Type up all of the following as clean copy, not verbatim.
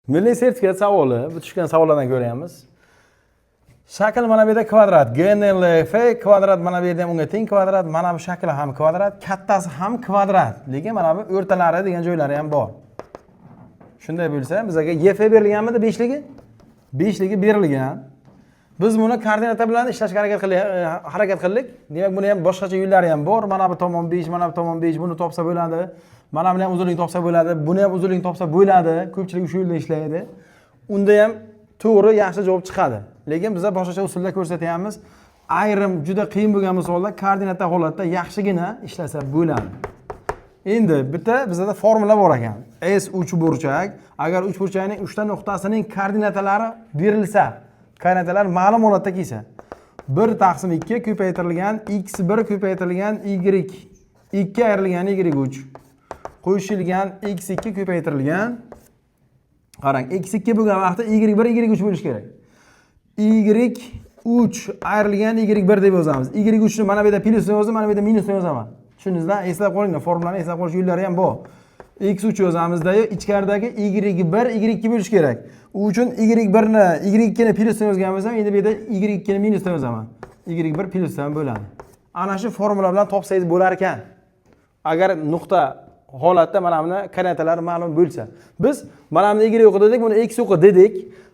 Milliy sertifikat savoli, bu tushgan savollardan ko'ryapmiz. Shakl mana bu yerda kvadrat, GNLF kvadrat, mana bu yerda ham unga teng kvadrat, mana bu shakli ham kvadrat, kattasi ham kvadrat, lekin mana bu o'rtalari degan joylari ham bor. Shunday bo'lsa, bizga EF berilganmidi beshligi? Beshligi berilgan. Biz buni koordinata bilan ishlashga harakat qildik. Demak, buni ham boshqacha yo'llari ham bor. Mana bu tomon 5, mana bu tomon 5, buni topsa bo'ladi. Mana buni ham uzunligini topsa bo'ladi, buni ham uzunligini topsa bo'ladi. Ko'pchilik shu yo'lda ishlaydi. Unda ham to'g'ri, yaxshi javob chiqadi. Lekin biza boshqacha usulda ko'rsatyapmiz. Ayrim juda qiyin bo'lgan misolda koordinata holatda yaxshigina ishlasa bo'ladi. Endi bitta bizada formula bor ekan. S uchburchak, agar uchburchakning uchta nuqtasining koordinatalari berilsa, koordinatalar ma'lum holatda kelsa, 1 taqsim 2 ko'paytirilgan x1 ko'paytirilgan y 2 ayrilgan y3 qo'shilgan x2 ko'paytirilgan, qarang, x2 bo'lgan vaqtda y1 y3 bo'lishi kerak. Y3 ayrilgan y1 deb yozamiz. Y3 ni mana bu yerda plyusni yozdim, mana bu yerda minusni yozaman. Tushundingizmi? Eslab qolinglar, formulani eslab qolish yo'llari ham bor. X3 yozamizda, ichkaridagi y1 y2 bo'lishi kerak. U uchun y1 ni, y2 ni plyusdan yozgan bo'lsam, endi bu yerda y2 ni minusdan yozaman. Y1 plyusdan bo'ladi. Ana shu formula bilan topsangiz bo'lar ekan. Agar nuqta holatda mana buni koordinatalari ma'lum bo'lsa. Biz mana buni y o'qi dedik, buni x o'qi dedik.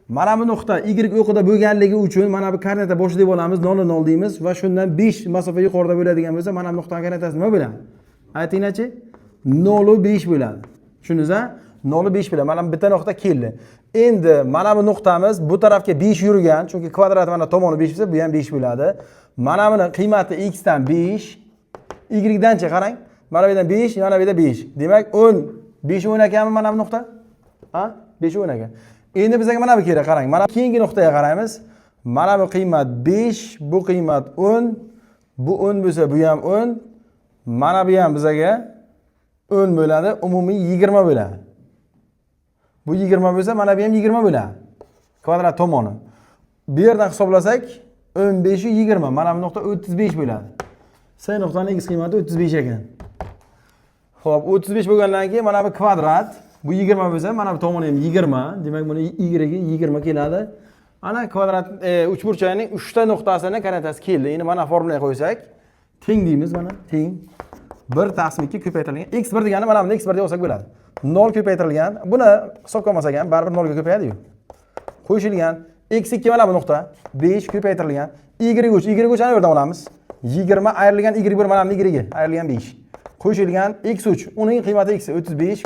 Mana bu nuqta y o'qida bo'lganligi uchun mana bu koordinata boshi deb olamiz, 0 0 deymiz va shundan 5 masofa yuqorida bo'ladigan bo'lsa, mana bu nuqtaning koordinatasi nima bo'ladi? Aytinglarchi? 0 5 bo'ladi. Tushundingiz-a? 0 5 bo'ladi. Mana bu bitta nuqta keldi. Endi mana bu nuqtamiz bu tarafga 5 yurgan, chunki kvadrat mana tomoni 5 bo'lsa, bu ham 5 bo'ladi. Mana buni qiymati x dan 5, y danchi qarang. Mana bu yerdan 5, mana bu yerda 5. Demak, 10, 5 10 ekanmi mana bu nuqta? Ha? 5 10 ekan. Endi bizga mana bu kerak, qarang. Mana keyingi nuqtaga qaraymiz. Mana bu qiymat 5, bu qiymat 10, bu 10 bo'lsa, bu ham 10. Mana bu ham bizaga 10 bo'ladi, umumiy 20 bo'ladi. Bu 20 bo'lsa, mana bu ham 20 bo'ladi. Kvadrat tomoni. Bu yerdan hisoblasak, 15 20, mana bu nuqta 35 bo'ladi. S nuqtaning x qiymati 35 ekan. Xo'p, 35 bo'lgandan keyin mana bu kvadrat, bu 20 bo'lsa, mana bu tomoni ham 20, demak buni y 20 keladi. Ana kvadrat uchburchakning 3 ta nuqtasini koordinatasi keldi. Endi mana formulaga qo'ysak, teng deymiz mana, teng 1 taqsim 2 ko'paytirilgan x1 degani mana buni x1 deb olsak bo'ladi. 0 ko'paytirilgan, buni hisobga olmasak ham baribir 0 ga ko'payadi-yu. Qo'shilgan x2 mana bu nuqta 5 ko'paytirilgan y3, y3 ana yerdan olamiz. 20 ayrilgan y1, mana bu y ayrilgan 5. Qo'shilgan x3, uning qiymati x 35.